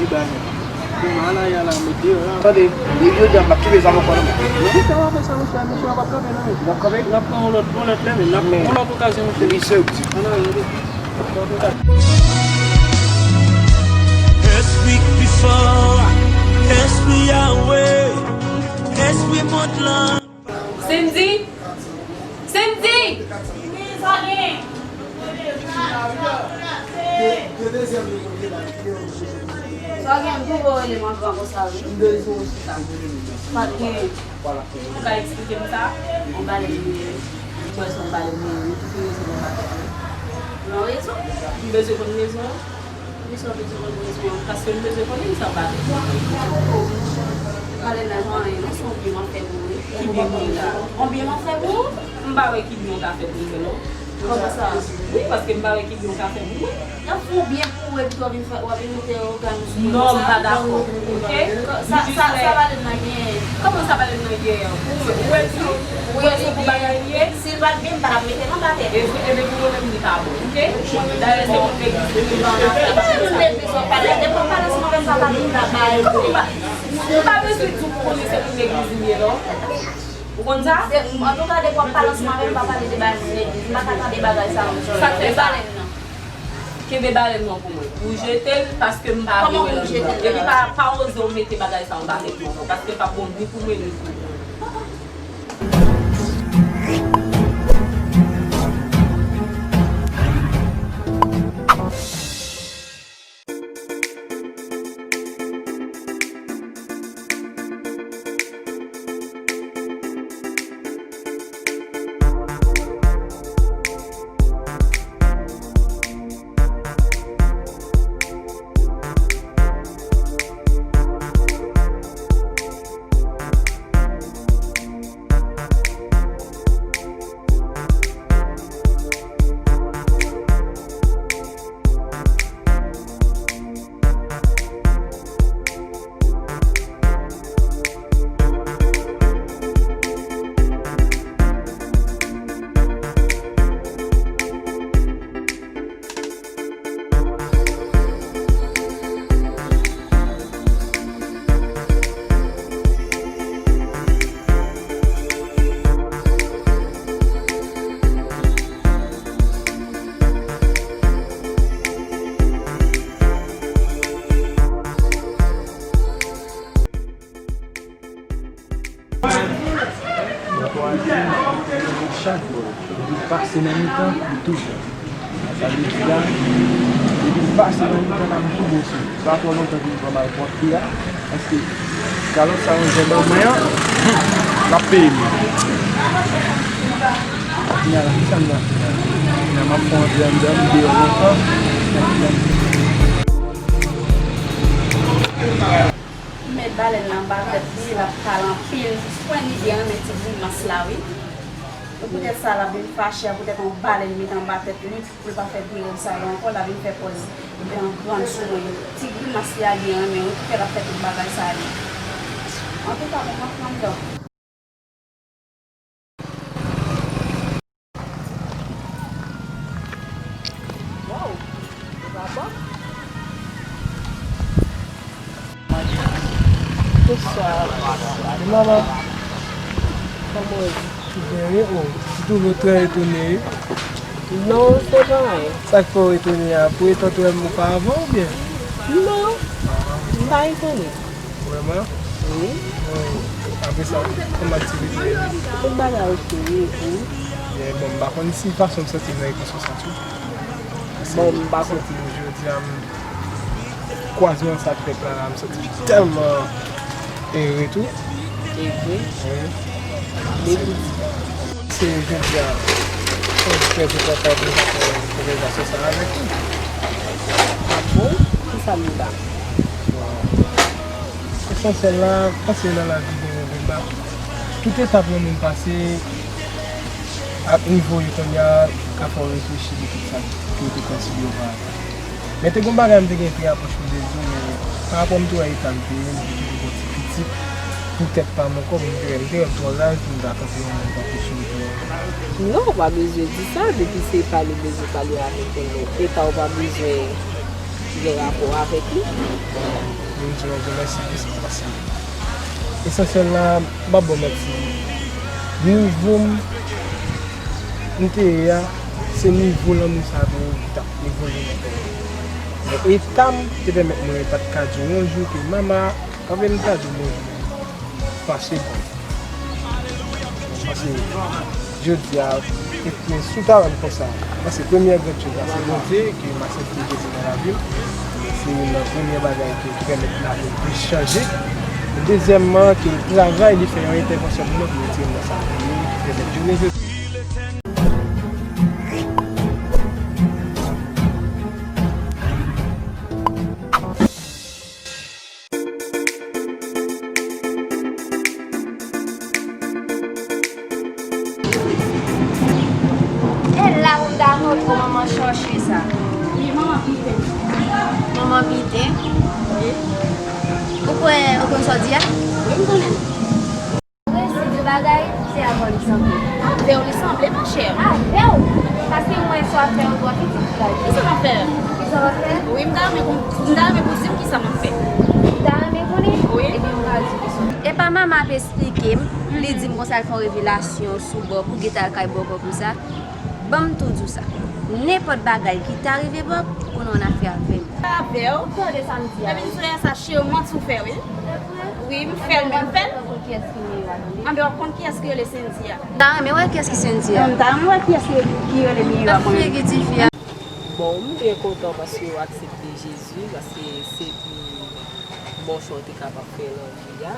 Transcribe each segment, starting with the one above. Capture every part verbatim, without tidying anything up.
Pou m al aya la, mete yo la. Tande, depi jodi a, m p ap kite zam ankò nan men. Non, misye pa fè sa, mesye, mesye a p ap kanpe, non, men. L ap kanpe? L ap pran yon lòt, yon lòt lè, men. L ap pran yon lòt okazyon, mesye. Misye, wi. An, an, an. Espri ki fò, espri Yahweh, espri mond lan. Cindy! Cindy! Sa gen? Sa gen? M twouve w rele m anvan konsa, wi. Pa t gen. Ou ka eksplike m sa? Yon balèn li ye. Ou kwè se yon balèn li ye, wi. Ki rezon pou batay li? Yon rezon? M bezwen konn rezon an. Wi, sa w bezwen konn rezon an, paske m bezwen konnen sa w pa vle. Pale nan jan anyen non, se yon byen m ap fè pou ou, wi. Ki byen pou mwen? Yon byen m ap fè pou ou? M pa wè ki byen w ka fè pou mwen, non. Kòman sa? Wi, paske m pa wè ki byen w ka fè pou mwen. Y ap fè yon byen pou ou, epi w ap vin fè, w ap vin mete ògàn ou sou mwen. Non, m pa dakò, oke? Sa, sa, sa balèn nan genyen? Kòman sa balèn nan genyen? Ou, ou wè si, ou wè si pou bagay li ye? Si l pa t byen, m pa t ap mete l anba tè. E, ebyen pou mwen menm li pa bon, oke? Dayè se moun legliz li ye. E pa moun legliz w ap pale a, depi w ap pale ansanm avè m, pa pale m pa bay. Kòman m pa, m pa bezwen di w pou konnen se moun legliz li ye, non. Ou konn sa? Se, antouka, depi w ap pale ansanm avè m, pa pale de bagay moun legliz. M pa ka tande bagay sa yo. Sa k fè sa? Kenbe balèn nan pou mwen. Ou jete l paske m pa vle wè l anndan. Epi pa, pa oze w mete bagay sa anba tèt mwen ankò, paske l p ap bon ni pou mwen, ni pou ou. Chak bò, depi l pase nan mitan, li tou bon. Sa vle di la, depi l pase nan mitan, l ap tou bon sou li. Pa twò lontan pou li pran malpwòpte a, paske kalòt sa yo jan ban mwen an, l ap peye m. Kounye a la, kisa m ta fè la? Kounye a, m ap fè antre anndan, m deyò lontan. M met balèn nan anba tèt li, l ap pale anpil. Jis pwen li byen renmen ti grimas la, wi. E poutèt sa, l ap vin fache a, poutèt yon balèn met anba tèt li, pou l pa fè vye rèv sa yo ankò, l ap vin fè pòz gran grann sou mwen. Ti grimas li a byen renmen, wi, ki fè l ap fè tout bagay sa yo. Antouka, bon, m ap pran anndan. Waw, e pa bon. Bonswa. Manman, kòman w ye? Byen, wi, o. M twouve w trè etone, wi. Non, se pa anyen. Sa k fè w etone a? Pou etan w wè m ou pa avan oubyen? Non, m pa etone. Vrèman? Wi. Bon, apre sa, kòman aktivite yo ye? Tout bagay oke, wi, e ou? Byen, bon, m pa konn si fason m santi m nan relasyon sa tou. Bon, m pa konn. Paske m santi jodi a, m, kwazman sa k fèt la, la, m santi m tèlman ere tou. Ere? Wi. Depi. Se jodi a, se trè enpòtan pou m fè konvèsasyon sa avèk ou. A bon? Kisa m ta? Bon. Esansyèl la, paske nan lavi gen wo gen ba. Tout etap yon moun pase ak nivo li kounye a ka fè w reflechi de tout sa ke w te konsidere oparavant. Men te gen yon bagay m te gen pou apwoche pou te di w, men pa rapò m te wè eta m te ye, m te toujou gon ti pitit pou tèt pa m ankò, men m te wè, m te wè m twò laj pou m ta kanpe yon moun tankou Cheri Florent. Non, ou pa bezwen di sa, depi se pale w bezwen pale avèk yon nèg, eta w pa bezwen gen rapò avèk li. Mwen remèsye pou sa, paske esansyèl la, m p ap ba w manti. Nivo m, m te ye a, se nivo lanmou sa te ye, li t ap evòlye nan kè m. Men eta m te pèmèt mwen pa t ka di w yon jou ke mama, anfen, m ta di w bonjou. Pase bon. Paske jodi a, e, e sou ta wè m konsa. Paske premyè grann chèf la, se Bondye, ke m aksepte Jezi nan lavi m. Se youn nan premyè bagay ki pèmèt lavi m plis chanje. Dezyèmman, ke travay li fè yon entèvansyon pou mwen, pou retire m nan sa m te ye, ki pèmèt jounen jodi. E la pou m ta montre w manman chòche sa. Wi, manman piten. Manman piten? Wi. Ou kwè, ou konn sa w di a? Wi, m konnen. Prensip de bagay, se avè w li sanble. Avè w li sanble, machè. Avè w! Paske m wè sa w ap fè yo twò pitit pou laj ou. Kisa m ap fè? Kisa w ap fè? Wi, m ta renmen konn, m ta renmen pou di m kisa m ap fè. Ou ta renmen konnen? Wi. Ebyen, m pral di w kisa w ap fè. Epa mama ap esplike m, li di m konsa l fè yon revelasyon sou Bob, ou gentan al kay Bob konsa. Ban m tou di w sa. Nenpòt bagay ki ta rive Bob, ou konnen w nan afè avè m. Avè w? Ou tande sa m di a? Epi m sou sa, cheri, w manti w fè, wi. Wi, m fè l, men m fè l. Anben, w ap konn kiyès ki rele Sendy a. M ta renmen wè kiyès ki Sendy a. M ta renmen wè kiyès ki, ki rele Mireya. Gad figi tifi a. Bon, m byen kontan paske w aksepte Jezi, paske se pi bon chwa w te kapab fè nan vi a.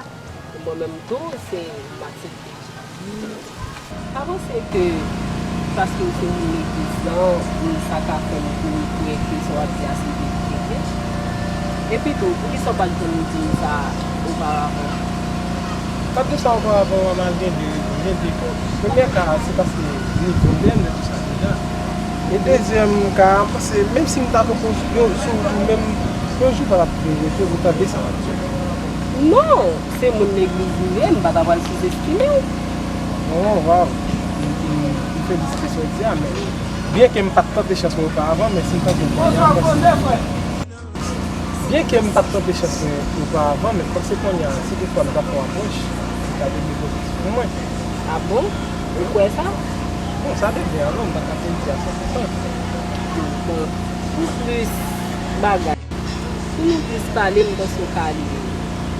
Mwen menm tou, se m aksepte Jezi. M pa panse ke paske w se moun legliz lan, sa ka fè m kouri kwè ke sa w ap di a se verite vre. Epi tou, poukisa w pa t janm di m sa oparavan? Sa te sa oparavan an, m al gen de rezon, gen de ka. Premyè ka a, se paske nivo m byen, m te di w sa deja. E dezyèm ka a, m panse, menm si m ta poko yo sou ou menm, yon jou pa t ap rive ke ou tande sa m ap di w. Non, se moun legliz ou ye, m pa ta pral souzestime w. Oh, waw. M, m, m felisite sa w di a, men byenke m pa t tante chans mwen oparavan, men si m tante l kounye a, m panse Byenke m pa t tante chans mwen oparavan, men m panse kounye a, si toutfwa m ta fè yon apwòch, li ka vin pi pozitif pou mwen. A bon? Ou kwè sa? Bon, sa depen, alò, m pa ka te di a san pou san. Bon, pou plis bagay, pou nou plis pale, m panse w ka ale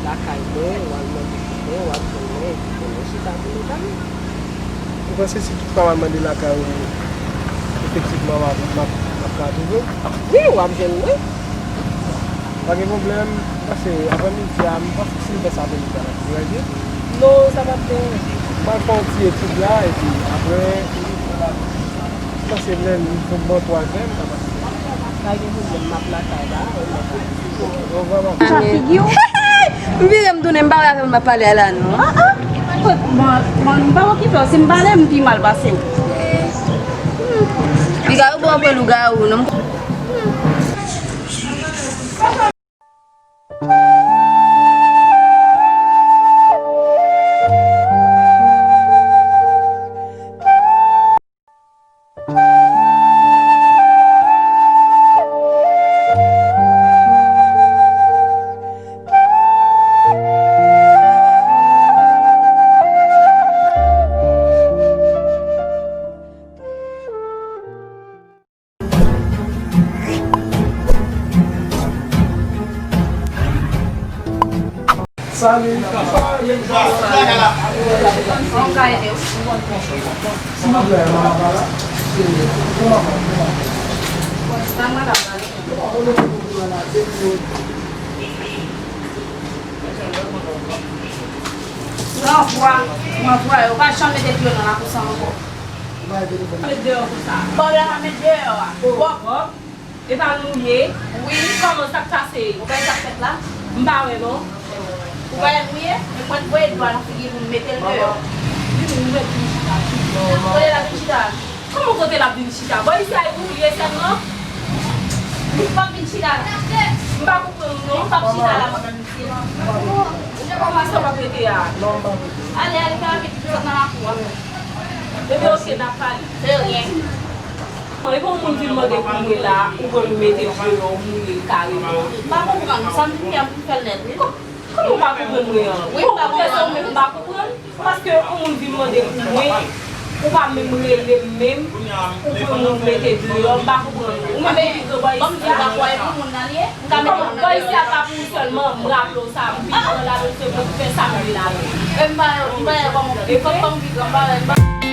lakay mwen, w al mande pou mwen, w al jwenn mwen, epi pou nou chita pou nou pale. Ou panse si toutfwa m al mande lakay ou, efektivman, m ap, m ap, m ap ka twouve w? Wi, w ap jwenn mwen. Pa gen pwoblèm, paske aprèmidi a, m panse si m fè sa aprèmidi a, l ap pi byen. Non, sa p ap deranje. M al fè yon ti etid la, epi apre, m panse lè m fin bon twazyèm. Pa gen pwoblèm, m ap lakay la, ou mèt ale. Sa figi w. M vire m tounen, m pa wè avè l m ap pale a la, non. Ah, ah. Bon, bon, m pa okipe w, si m pale, m pi mal pase w. Piga yo bon pou lougawou, non. Salut. Silvouplè, manman pa la. Kòman, kòman? Nan vwa, nan vwa, yo pa janm mete dlo nan lakou sa ankò. Met deyò konsa. Bòb la pa met deyò a. Bòb. E pa nou ye? Wi. Kòman sa k pase? Ou pa wè sa k fèt la? M pa wè non. Ou pa wè nou ye? Men mwen t voye dlo a nan figi pou m mete l deyò. Vini, nou mèt vin chita. Kote l ap vin chita? Kòman kote l ap vin chita? Bò isi a e pou ou ye sèlman? M p ap vin chita la. M pa konprann ou non, m p ap chita la mwen menm mesye. Kòman sa w p ap rete a? Ale, ale, fè rapid, sot nan lakou a. Ebyen oke, n ap pale. De rien. Epi yon moun vin mande pou mwen la, ou pran m mete deyò, ou mouye l kareman. M pa konprann, sa m di a pou fè l nèt, wi. Kòman w pa konprann mwen an? Wi, m pa konprann. Ou konprann sa ou menm m pa konprann? Paske yon moun vin mande pou mwen, ou pa menm rele m menm, ou pran moun mete deyò, m pa konprann ou. Ou menm epi granbòy isi a. Granbòy isi a pa pou ou sèlman, m raple w sa, m pi gran ladan se mwen ki fè sa m vle ladan. E m pa, m pa, kòman, e fòk fòm pi gran, m pa wè, m pa